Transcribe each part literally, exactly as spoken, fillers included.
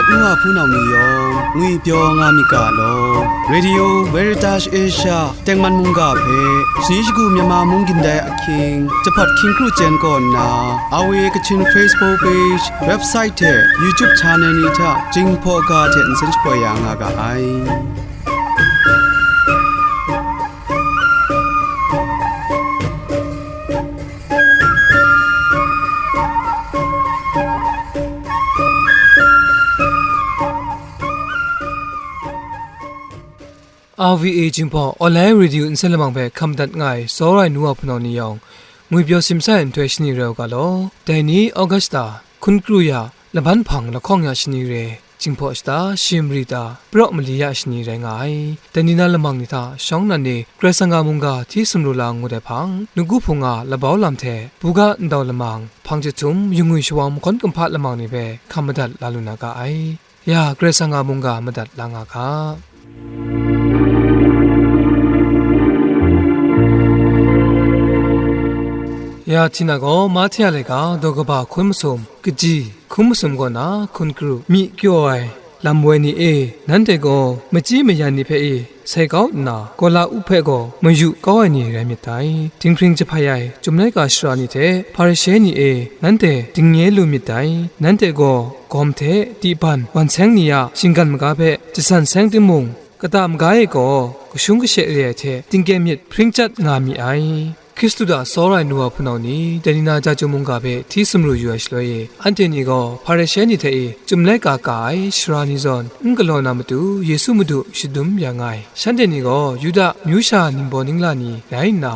Nwa hpunau ni yawng ngwipyaw nga myit ga law. Radio Veritas Asia tengman mungga hpe shani shagu Myanmar mung gindai ahkying, jahpat hkying kru chyen kaw nna, R V A Kachin Facebook page, website hte YouTube channel ni hta Jinghpaw ga hte nsen shapoi ya nga ga ai. R V A Jinghpaw Online Radio nsen lamang hpe hkam dat nga ai, tsawra ai nu wa hpunau ni yawng, ngwipyaw simsa ai nhtoi shani rai u ga law. Dai ni August hta, hkun kru ya, laban hpang lahkawng ya shani re, Jinghpaw shata, Shim Rita, Praw Mali ya shani rai nga ai. Dai ni na lamang ni hta shawng nnan ni Karai Kasang a mungga hti sumru la ngut ai hpang, Nawku Hpung a labau lam hte, buga ndau lamang, hpang chyahtum, yungwi shawang mahkawn kumhpa lamang ni hpe hkam madat la lu na ga ai. Ya, Karai Kasang a mungga madat la nga ga. Ya, hti na gaw, Mahte a laika, daw kaba hkun masum, kaji, hkun masum kaw na, hkun kru, myi kyaw ai, lam woi ni e, nanhte gaw, machyi mayan ni hpe e, sai kau nna, gaw la u hpe gaw, mayu kau ai ni rai myit dai. Dinghpring jahpai ai, Chyum laika sara ni hte, Hparishe ni e, nanhte dingnye lu myit dai. Nanhte gaw, gawm hte, dihpan, wan seng ni a, shinggan maga hpe, jasan seng timung, kata maga e gaw, kashung kashe re ai hte, tingkyem myit hpring chyat nga mi ai. Hkristu hta tsawra ai nu wa hpunau ni, dai ni na Chyum mungga hpe hti sumru yu ai shaloi e, anhte ni gaw Hparishe ni hte e Chyum laika ka ai sara ni zawn n galaw na matu Yesu Madu shadum ya nga ai. Shanhte ni gaw Yuda myu sha ningbaw ningla ni rai nna,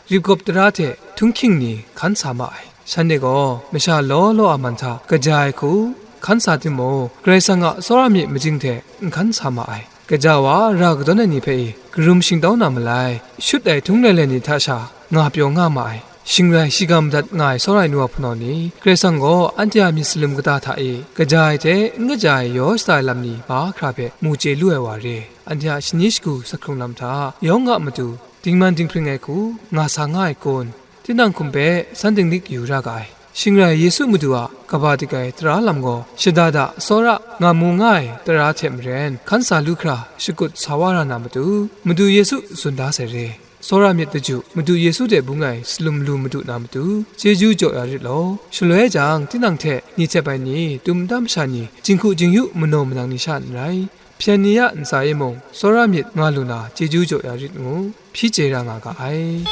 ripgawp tara hte htunghking ni hkan sa ma ai. Shanhte gaw masha law law a man hta kaja ai hku hkan sa timung, Karai Kasang a tsawra myit majing hte n hkan sa ma ai. Gaja wa ra kadawn ai ni hpe e, karum shingtau na malai, shut ai htung lailai ni hta sha nga pyaw nga ma ai. Shing rai, shiga madat nga ai tsawra ai nu wa hpunau ni, Karai Kasang gaw anhte a myit salum kata hta e, kaja ai hte n kaja ai yaw shada ai lam ni mahkra hpe mu chye lu ai wa re. Anhte a shani shagu sak hkrung lam hta yawng a matu, dingman dinghpring ai hku nga sa nga ai kun, tinang hkum hpe san dinglik yu ra ga ai. Shing rai, Yesu Madu a kaba dik ai tara lam gaw shada da tsawra nga mu nga ai tara hte maren hkan sa lu hkra shakut sa wa ra na matu, Madu Yesu tsun da sai re. Tsawra myit daju, Madu Yesu hte bung ai salum lu madu na matu, chyeju jaw ya rit law. Shaloi jang, tinang hte ni hte bai ni, tum nta masha ni, jinghku jingyu manaw manang ni sha n rai, hpyen ni a ntsa e mung, tsawra myit nga lu na chyeju jaw ya rit ngu, hpyi chye ra nga ga ai.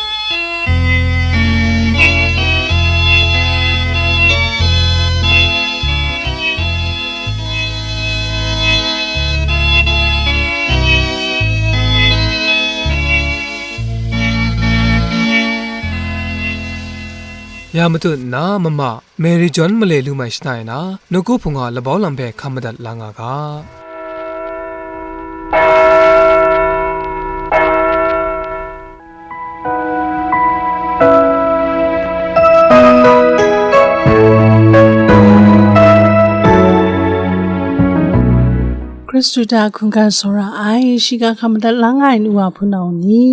Ya matut nna, mama Mary John male lu mai shana e na, nawku hpung a labau lam hpe hkam madat la nga ga. Hkristu hta hkungga tsawra ai, shiga hkam madat la nga ai nu wa hpunau ni,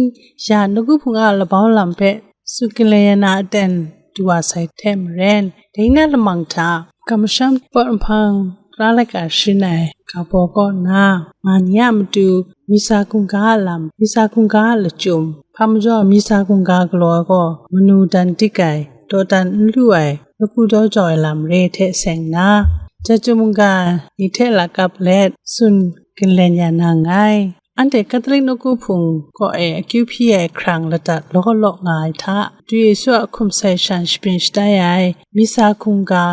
ya nawku hpung a labau lam hpe tsun galen ya na aten du wa sai hte maren, dai na lamang hta, kamsham pawt nhpang pra laika sharin ai ga baw kaw nna, nga ni a matu, misa hkungga a lam, misa hkungga a lachyum, hpa majaw misa hkungga galaw ai gaw, manu dan dik ai, dawdan n lu ai, laku daw jau ai lam re hte seng nna, Chyum mungga ni hte lakap let tsun galen ya na nngai. Anhte Catholic nawku hpung kaw e akyu hpyi ai hkrang ladat law law nga ai hta, Madu Yesu a hkum sai shan shabyin shatai ai, misa hkungga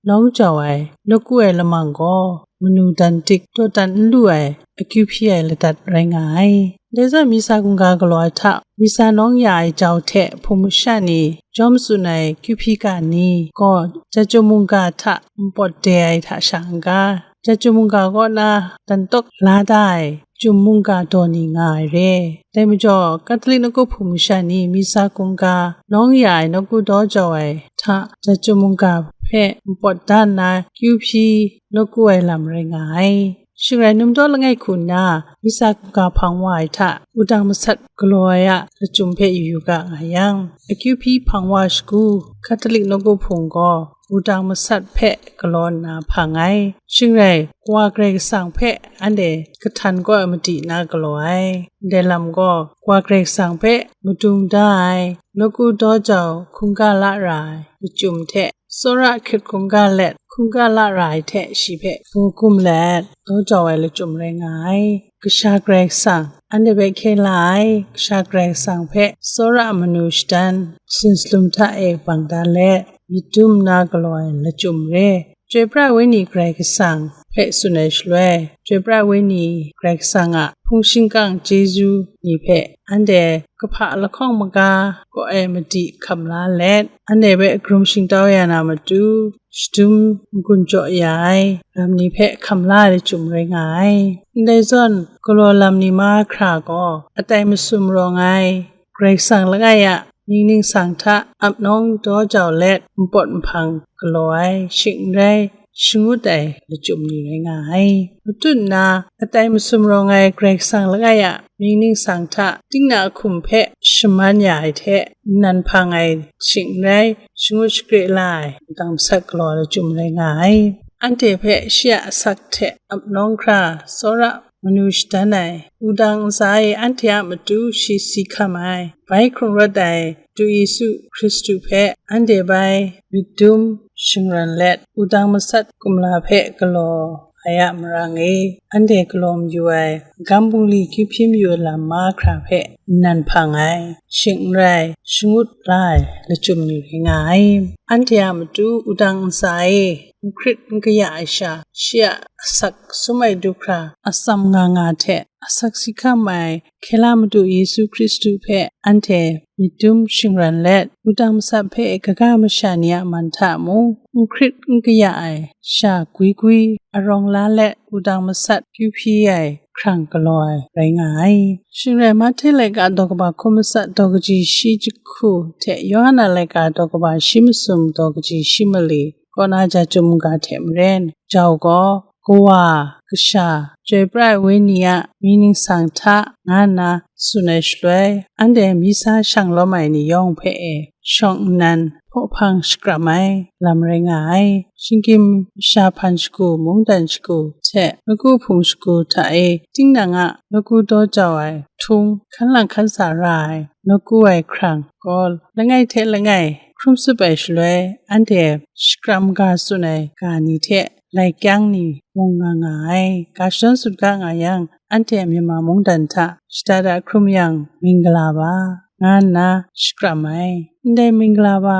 nawng jau ai, nawku ai lamang gaw, manu dan dik, dawdan n lu ai, akyu hpyi ai ladat rai nga ai. Dai zawn, misa hkungga galaw ai hta, misa nawng ya ai jau hte hpung masha ni, jawm tsun ai kyu hpyi ga ni gaw, Chyum mungga hta npawt de ai hta sha n ga, Chyum mungga kaw na dan tawk la da ai, Chyum mungga daw ni nga ai re. Dai majaw, Catholic nawku hpung masha ni misa hkungga nawng ya ai nawku daw jau ai hta, Chyum mungga hpe npawt da nna kyu hpyi nawku ai lam rai nga ai. Shing rai, numdaw langai hku nna, misa hkungga hpang wa ai hta, wudang masat galaw ai a lachyum hpe yu yu ga nga yang, akyu hpyi hpang wa shagu, Catholic nawku hpung gaw, wudang masat hpe galaw nna hpang ai. Shing rai, Wa Karai Kasang hpe anhte kahtan kaw ai madi na galaw ai. Ndai lam gaw, Wa Karai Kasang hpe madung da ai, lagu daw jau hkungga la ra ai lachyum hte, tsawra hkrit hkungga let hkungga la ra ai hte shi hpe hpu gum let daw jau ai lachyum rai nga ai. Kasha Karai Kasang, anhte hpe hkye la ai Kasha Karai Kasang hpe tsawra manu shadan, sin salum hta e bang da let, myit dum nna galaw ai lachyum re. Chyoi pra Wenyi Karai Kasang hpe tsun ai shaloi, Chyoi pra Wenyi Karai Kasang a hpung shingkang chyeju ni hpe anhte kahpa lahkawng maga kaw ai madi hkam la let, anhte hpe hkrum shingtau ya na matu, shadum n-gun jaw ya ai lam ni hpe hkam la ai lachyum rai nga ai. Ndai zawn, galaw lam ni mahkra gaw, atai masum rawng ai, Karai Kasang langai a mying ningsang hta ap nawng daw jau let, npawt nhpang galaw ai, shing n rai, shangut ai lachyum ni rai nga ai. Matut nna, atai masum rawng ai Karai Kasang langai a mying ningsang hta, tingna hkum hpe shaman ya ai hte, nnan hpang ai, shing n rai, shangut shakre la ai, wudang masat galaw ai lachyum rai nga ai. Anhte hpe shi a asak hte ap nawng hkra, tsawra manu shadan ai, wudang ntsa e anhte a matu shi si hkam ai, bai hkrung rawt ai, du Yesu Hkristu hpe anhte bai myit dum shingran let, wudang masat kumla hpe galaw ai a marang e, anhte galaw mayu ai, gam bungli kyu hpyi mayu lam mahkra hpe nnan hpang ai, shing n rai, shangut la ai lachyum ni rai nga ai. Anhte a matu wudang ntsa e, n hkrit n kaya ai sha, shi a asak sum ai du hkra, atsam nga nga hte, asak si hkam ai, hkye la Madu Yesu Hkristu hpe anhte myit dum shingran let, wudang masat hpe kaga masha ni a man hta mung, n hkrit n kaya ai, sha gwi gwi, arawng la let, wudang masat kyu hpyi ai, hkrang galaw ai rai nga ai. Shing rai, Mahte laika daw kaba hkum matsat daw kaji shi jahku hte Yawhan a laika daw kaba shi masum daw kaji shi mali kaw na ja chyum ga hte maren, jau gaw, Kawa, Kasha, Chyoi pra ai Wenyi a mying ningsang hta, nga nna tsun ai shaloi, anhte mi sa shang lawm ai ni yawng hpe e shawng nnan hpaw hpang shakram ai lam rai nga ai. Shinggyim masha hpan shagu, mungdan shagu hte lagu hpung shagu hta e, tinang a lagu daw jau ai htung, hkan lang hkan sa ra ai lagu ai hkrang gaw, langai hte langai hkrum tsup ai shaloi, anhte shakram ga tsun ai ga ni hte lai kyang ni mung nga nga ai. Ga shadawn sut ga nga yang, anhte Myanmar mungdan hta shada da hkrum yang, Mingala ba, nga nna shakram ai. Ndai Mingala ba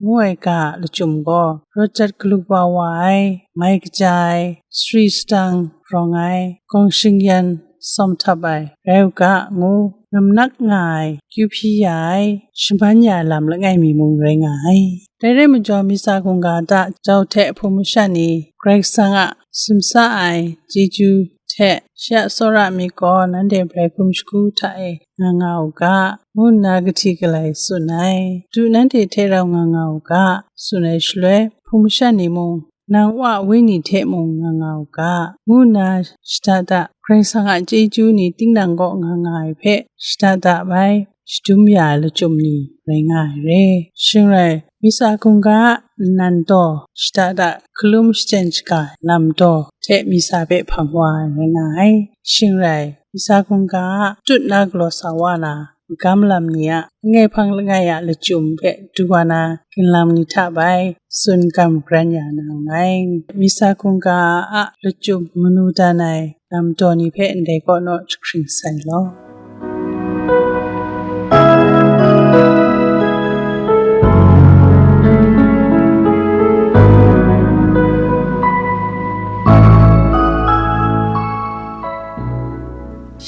ngu ai ga a lachyum gaw, rawt jat galu kaba wa ai, mai kaja ai, sari sadang rawng ai, gawng shingyan sawm htap ai, rai u ga ngu namnak nga ai, kyu hpyi ya ai, shaman ya ai lam langai mi mung rai nga ai. Dai rai majaw, misa hkungga hta jau hte hpung masha ni Karai Kasang a simsa ai chyeju hte shi a tsawra myit gaw nanhte bai hkum shagu hta e nga nga u ga, ngu nna kahti galai tsun ai. Du nanhte hte rau nga nga u ga, tsun ai shaloi, hpung masha ni mung, nang Wa a Wenyi hte mung nga nga u ga, ngu nna shada da, Karai Kasang a chyeju ni tinang kaw nga nga ai hpe shada da bai, shadum ya ai lachyum ni rai nga ai re. Shing rai, misa hkungga a nnan daw shada da, hkalum shachyen shaga ai lam daw hte misa hpe hpang wa ai rai nga ai. Shing rai, misa hkungga a tut na galaw sa wa na, magam lam ni a langai hpang langai a lachyum hpe du wa na, ginlam ni hta bai tsun gam garan ya na nngai. Misa hkungga a lachyum manu dan ai lam daw ni hpe ndai kaw naw jahkring sai law.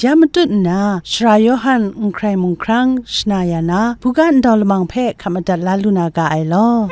Ya matut nna, Sara Yawhan n hkrai mung hkrang shana ya na, buga ndau lamang hpe hkap madat la lu na ga ai law.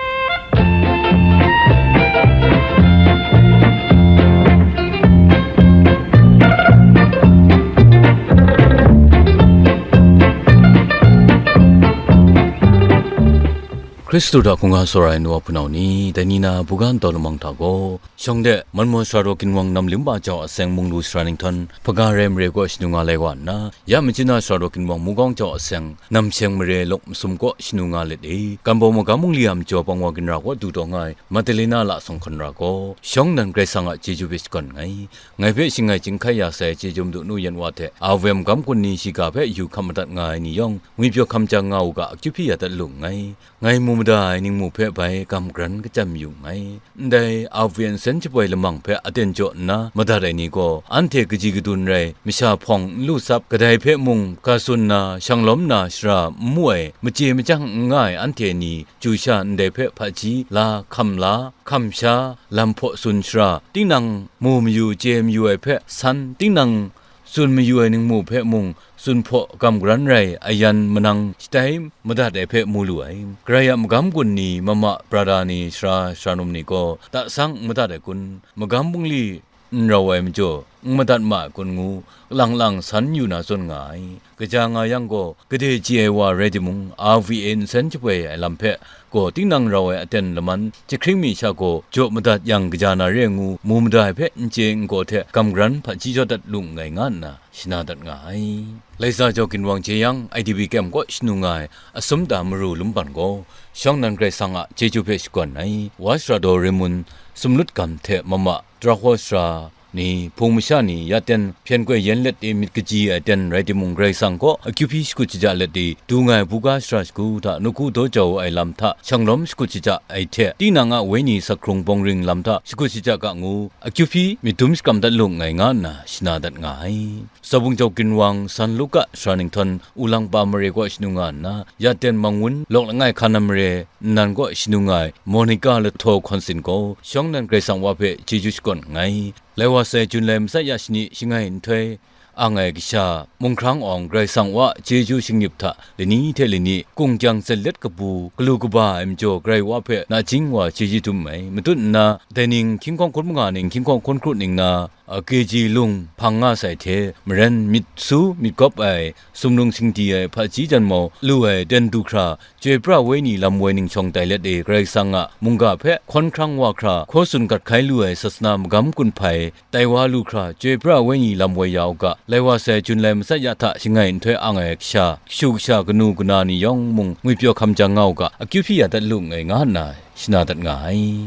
Hkristu hta hkungga tsawra ai nu wa hpunau ni, dai ni na buga ntaw lamang hta gaw, shawng de, Manmaw sara daw ginwang nam lim ba jau a seng munglu sara ninghtawn, hpaga rai mare kaw shanu nga lai wa nna, ya machyin na sara daw ginwang mungkawng jau a seng, nam sheng mare lawk masum kaw shanu nga let e, Kambau magam bungli a majaw pang wa ginra kaw du taw nga ai, Madalena la sawng hkun ra gaw, shawng nnan Karai Kasang a chyeju hpe shakawn nngai. Ngai hpe shangai chyinghkai ya sai chyeju madu nu yan wa hte, a wem gam kun ni shiga hpe yu hkam madat nga ai ni yawng, ngwipyaw hkam jang nga u ga, akyu hpyi ya dat lu nngai. Ngai mu mada ai ningmu hpe bai gam garan kachyam yu nngai. Ndai a wyen sen shapoi lamang hpe aten jaw nna madat ai ni gaw, anhte kaji kadun rai, masha hpawng n lu tsap, kadai hpe mung ga tsun na, shang lawm na shara n mu ai, machye machyang n nga ai anhte ni, chyu sha ndai hpe hpaji la, hkam la, hkam sha, lam hpaw tsun shara, tinang mu mayu, chye mayu ai hpe san, tinang tsun mayu ai ningmu hpe mung, tsun hpaw gam garan rai, ayan manang shatai madat ai hpe mu lu ai. Karai a magam gun ni, mama, brada ni, sara, sara num ni gaw, tasang n madat ai kun, magam bungli n rau ai majaw, n madat ma ai kun ngu, lang lang san yu na zawn nga ai. Kaja nga yang gaw, gade chye ai wa rai timung, a V A nsen shapoi ai lam hpe gaw, tinang rau ai aten laman, jahkring mi sha gaw jaw madat yang kaja na re ngu, mu mada ai hpe n chye n gaw hte gam garan hpaji jaw dat lu nngai, nga nna shana dat nga ai. Laisa jau ginwang hte yang I D P kem kaw shanu nga ai asum da maru lumban gaw, shawng nnan Karai Kasang a chyeju hpe shakawn ai, wa sara daw Raymond, sumlut gam hte mama, Trahkwa sara ni, hpung masha ni, ya ten hpyen koi yen let i myit kaji ai ten rai timung, Karai Kasang kaw akyu hpyi shakut shaja let i, du nga ai buga sara shagu hta nawku daw jau ai lam hta shanglawm shakut shaja ai hte, tinang a wenyi sakhkrung bawng ring lam hta shakut shaja ga ngu, akyu hpyi myit dum shakram dat lu nngai, nga nna shana dat nga ai. Sabung jau ginwang San Luka sara ninghtawn, Ulangpa mare kaw shanu nga nna, ya ten Mangun lawk langai hkan na mare nnan kaw shanu nga ai Monica lahtaw hkawn sin gaw, shawng nnan Karai Kasang wa hpe chyeju shakawn nngai. Lai wa sai Jun lai matsat ya shani shangai nhtoi ang ai kasha, mungkrang awng Karai Kasang wa chyeju shingnip hta lani hte lani kungkyang tsen let kabu, galu kaba ai majaw Karai wa hpe nachying wa chyeju dum ai. Matut nna, dai ning hkying hkawng hkun manga ning hkying hkawng hkun kru ning na, a, K G lung hpang nga sai hte maren myit su myit gawp ai, sumlung singdi ai, hpaji janmau lu ai, ten du hkra, Chyoi pra wenyi lam woi ning shawng tai let e, Karai Kasang a mungga hpe hkawn hkrang wa hkra, hkaw tsun gat hkai lu ai sasana magam gun hpai tai wa lu hkra, chyoi pra wenyi lam woi ya u ga, lai wa sai Jun lai matsat ya hta shangai nhtoi ang ai kasha, kashu kasha, kanu kana ni yawng mung ngwipyaw hkam jang nga u ga, akyu hpyi ya dat lu nngai, nga nna shana dat nga ai.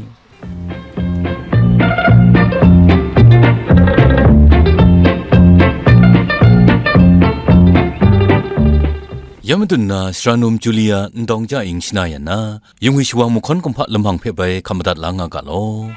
Ya madun na, sara num Julia Ndawng Ja Ing shana yan na, yungwi shawang mahkawn kumhpa lamang hpe bai hkam madat la nga ga law.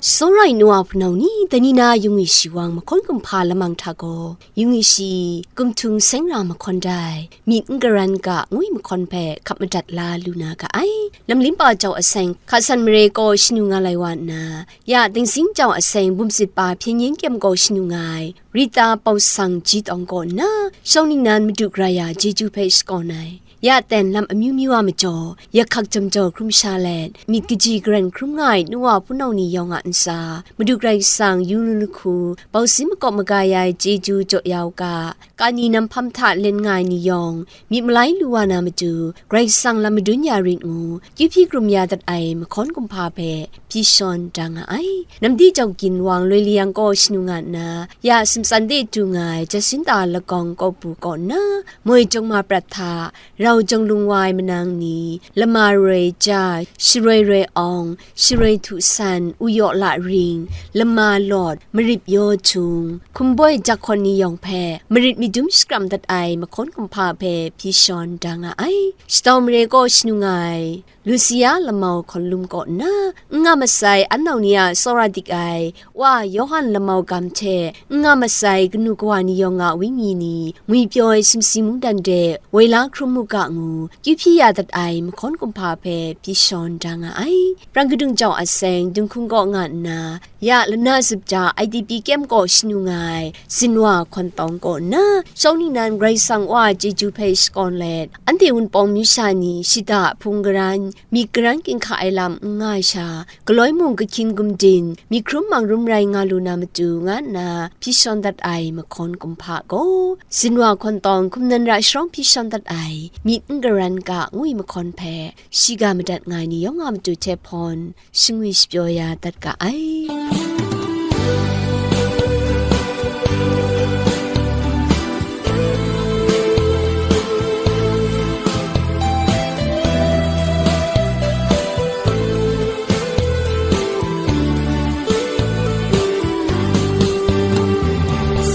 Sawrai nu a hpunau ni, dai ni na yungwi shawang mahkawn kumhpa lamang hta gaw, yungwi shi, kumhtung seng ra mahkawn dai, myit n garan ga ngwi mahkawn hpe hkap madat la lu na ga ai. Lam lim pa jau aseng, hka san mare kaw shanu nga lai wa nna, ya dingzing jau aseng, bum sit pa hpyen yen kyem gaw shanu nga ai, Rita Pau Sang Ji Tawng kaw nna, shawng ningnan Madu Karai a chyeju hpe shakawn ai. Ya ten lam amyu myu a majaw, yak hkak jam jaw hkrum sha let, myit kaji karen hkrum nga ai nu wa hpunau ni yawng a ntsa, Madu Karai Kasang yu lu lahku, bau si makawp maga ya ai chyeju jaw ya u ga, kani nam hpam hta len nga ai ni yawng, myit malai lu wa na matu, Karai Kasang lam madun ya rit ngu, kyu hpyi krum ya dat ai mahkawn kumhpa hpe, hpyi shawn da nga ai. Namdi jau ginwang loi liyang kaw shanu nga nna, ya simtsan de du nga ai Jacinta Lagawng kaw bu kaw nna, moi jawng ma prat hta, rau jawng lung wa ai manang ni, lama roi ja, sharoi roi awng, sharoi htu san, uyaw la ring, lama lawt, marip yaw htung, hkumboi jak hkawn ni yawng hpe, marit myit dum shakram dat ai mahkawn kumhpa hpe hpyi shawn da nga ai. Shatau mare kaw shanu nga ai, Lucia Lamau Hkawn Lum kaw nna, n nga masai an nau ni a tsawra dik ai, Wa Yawhan Lamau Gam hte n nga masai kanu kawa ni yawng a wenyi ni, ngwipyaw ai sumsi mungdan de woi la hkrum mu a ngu, kyu hpyi ya dat ai mahkawn kumhpa hpe pyi shawn da nga ai. Prang kadung jau a seng, Dinghkung kaw nga nna, ya lana zup ja I D P kyem kaw shanu nga ai, Zinwa Hkawn Tawng kaw nna, shawng ningnan Karai Kasang Wa a chyeju hpe shakawn let, anhte Wunpawng myu sha ni shada hpung garan, myit garan ginhka ai lam n nga ai sha, galoi mung kahkyin gumdin, myit hkrum mangrum rai nga lu na matu, nga nna hpyi shawn dat ai mahkawn kumhpa gaw, Zinwa Hkawn Tawng hkum nan ra sharawng hpyi shawn dat ai, myit n garan ga ngu ai mahkawn hpe, shiga madat nga ai ni yawng a matu hte hpawn, shangwi shapyaw ya dat ga ai.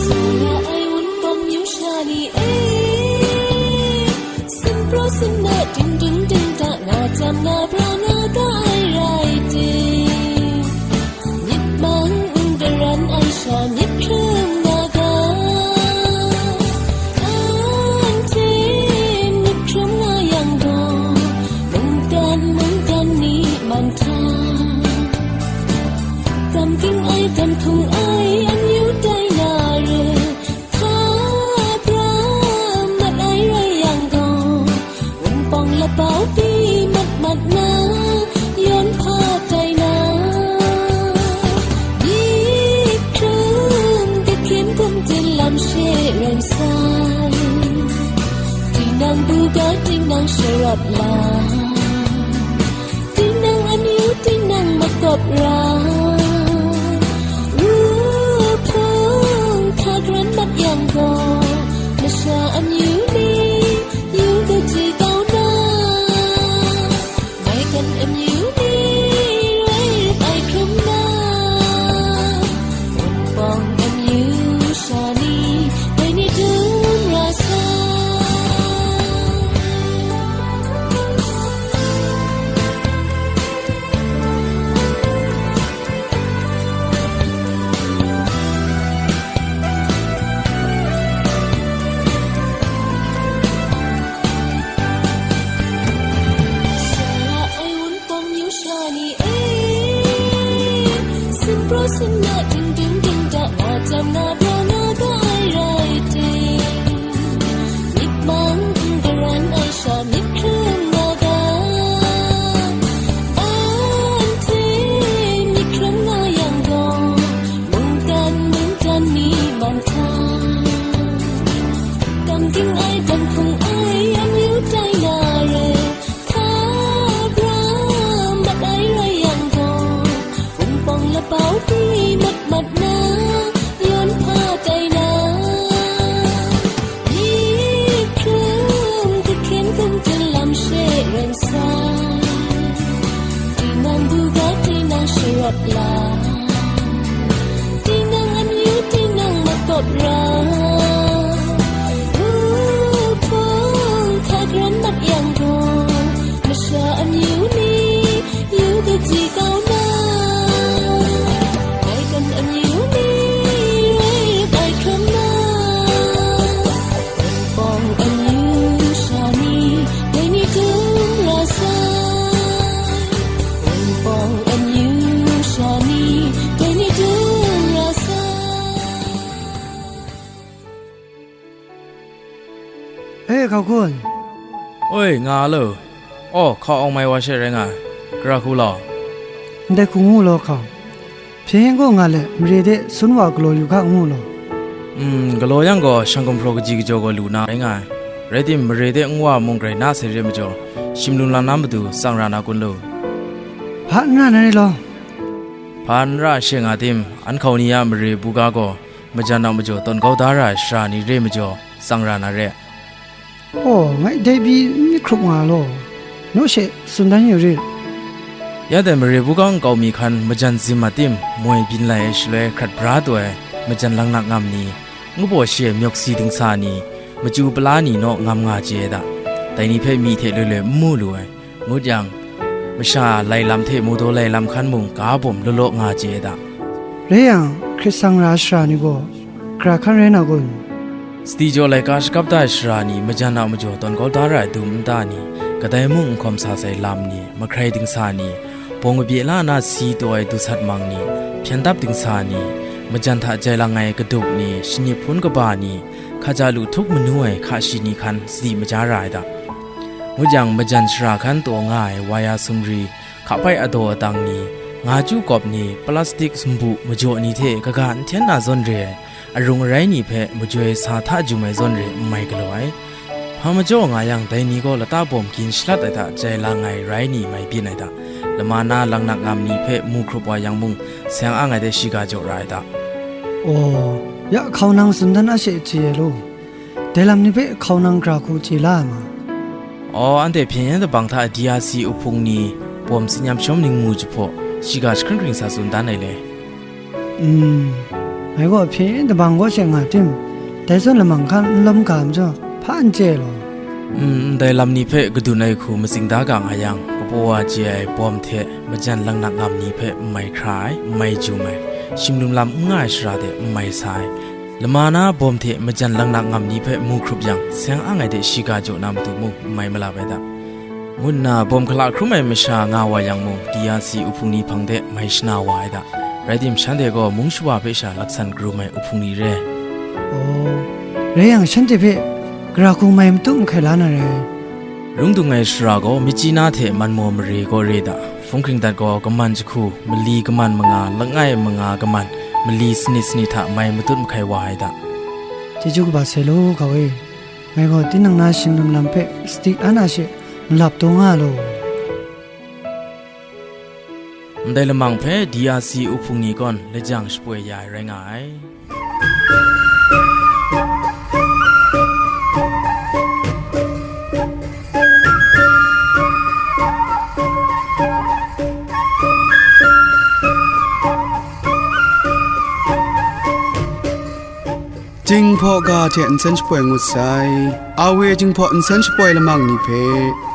Sa ya ai Wunpawng myu sha ni e, sumpraw sumna, dingdung dingda, nga jam nga bra nga ga ai rai ting, myit mang n garan ai sha, myit hkrum nga ga. Anhte myit hkrum nga yang gaw, mungkan mungkan ni man hta, dam ging ai, dam hpung ai, amyu tai na re, hta pra mat ai rai yang gaw, Wunpawng lapau pyi mat mat na, yawn hpa tai na, myit hkrum kahkyin hkum tin lam she rai sai, tinang buga, tinang sharawt la, tinang amyu, tinang makawp ra, wu hpung hta garan mat yang gaw, masha amyu ni yu kaji kau na, maigan amyu ni rai rit ai hkrum na, Wunpawng amyu sha ni, dai ni dum ra sai. Sa ya ai Wunpawng myu sha ni e, sumpraw sumna, dingdung dingda, nga jam nga bra nga ga ai rai ting, myit mang n garan ai sha, myit hkrum nga ga. Anhte myit hkrum nga yang gaw, mungkan mungkan ni man hta, dam ging ai, dam hpung ai, amyu tai na re, hta bra mat ai rai yang gaw, Wunpawng lapau pyi mat mat na, yawn hpa tai na, myit hkrum kahkyen hkum tin lam she rai sai. Tinang buga, tinang sharawt la, tinang amyu, tinang makawp ra, wu hpung hta garan mat yang gaw, masha amyu ni yu kaji kau na, maigan amyu ni rai rit ai hkrum na, Wunpawng amyu sha ni, dai ni dum ra sai. Wunpawng amyu sha ni, dai ni dum ra sai. E, Hkau Hkun. Oi, nga a lo. Aw, hkau awng mai wa she rai nga ai. Gara hku law? Ndai hku ngu law, Hkau. Hpyen gaw nga let, mare de sun wa galaw yu ga ngu law. Mm, galaw yang gaw, shang gumhpraw kaji kajaw gaw lu na rai nga ai. Rai tim, mare de nwa mung grai na sai re majaw, shim lung lam na matu tsang ra na kun lo? Hpa n ra na re law? Hpa n ra she nga tim, an hkau ni a mare buga gaw, majan a majaw tawn kau da ra ai sara ni re majaw, tsang ra na re. Aw, ngai dai pyi n myit hkrup nga law, naw she tsun dan yu rit. Ya dai mare buga nkau mi hkan majan zim a tim moi byin lai ai shaloi hkrat bra taw ai majan laknak ngam ni, ngu baw shi ai myawk si dingsa ni, machyu pala ni naw ngam nga chye ai da, dai ni hpe myi hte loi loi n mu lu ai, ngut yang, masha lai lam hte mawdaw lai lam hkan mung ga bawm law law nga chye ai da. Rai yang, hkrit tsang ra ai sara ni gaw, gara hkan rai na kun? Sadi jaw laika shakap da ai sara ni, majan a majaw tawn kau da ra ai dum nta ni, kadai mung n hkawm sa sai lam ni, mahkrai dingsa ni, bawng kabye la na si taw ai dusat mang ni, hpyen dap dingsa ni, majan hta jai lang ai kadup ni, shanip hpun kaba ni, hkaja lu htup manu ai hka shi ni hkan sadi maja ra ai da. Ngut yang, majan sara hkan taw nga ai waya sumri, hkapai adaw atang ni, nga chyu kawp ni, plastik sumbu majaw ni hte kaga n hten na zawn re ai, arung arai ni hpe majoi sa hta jum ai zawn re n mai galaw ai. Hpa majaw nga yang, dai ni gaw lata bawm gin shalat ai hta jai lang ai rai ni mai byin ai hta, lama na langnak ngam ni hpe mu hkrup wa yang mung, seng ang ai de shiga jaw ra ai hta. Aw, ya hkau nang tsun dan a she chye lu. Dai lam ni hpe hkau nang gra hku chye la ai ma. Aw, anhte hpyen yen dabang hta D R C uhpung ni bawm tsin yam shawm ning mu jahpaw, shiga jahkring kring sa tsun dan ai le. Mm, ngai gaw hpyen yen dabang kaw she nga tim, dai zawn lamang hkan n lawm ga majaw, hpa n chye law. Mm, ndai lam ni hpe kadun ai hku matsing da ga nga yang, kapaw wa chye ai bawm hte majan langnak ngam ni hpe n mai hkra ai, n mai jum ai, shimlum lam n nga ai sara de n mai sa ai, lama na bawm hte majan langnak ngam ni hpe mu hkrup yang, seng ang ai de shiga jaw na matu mung n mai malap ai da, ngu nna bawm hkala hkrum ai masha nga wa yang mung, D R C uhpung ni hpang de mai shana wa ai da. Rai tim, shanhte gaw mung shawa hpe sha laksan karum ai uhpung ni re. Aw, rai yang, shanhte hpe gara hku mai matu mahkai la na rai. Rung dung ai sara gaw, Myitkyina hte Manmaw mare kaw re da, hpung hkring dat gaw, kaman jahku, mali kaman manga, langai manga kaman, mali sanit sanit hta mai matut mahkai wa ai da. Chyeju kaba sai law, Kau e. Ngai gaw tinang na shinglim lam hpe sadi an a she nlap taw nga law. Ndai lamang hpe D R C uhpung ni kawn lajang shapoi ya ai rai nga ai. Jinghpaw ga hte nsen shapoi ngut sai. Awe Jinghpaw nsen shapoi lamang ni hpe,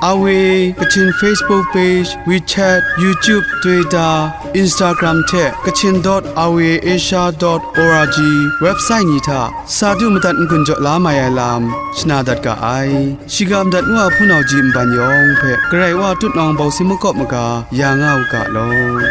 Awe Kachin Facebook page, WeChat, YouTube, Twitter, Instagram hte Kachin dot awe asia dot org website ni hta sa du madat n-gun jaw la mai ai lam shana dat ga ai. Shiga madat ngu a hpunau ji nban yawng hpe Karai Wa tutnawng bau si makawp maga ya nga u ga law.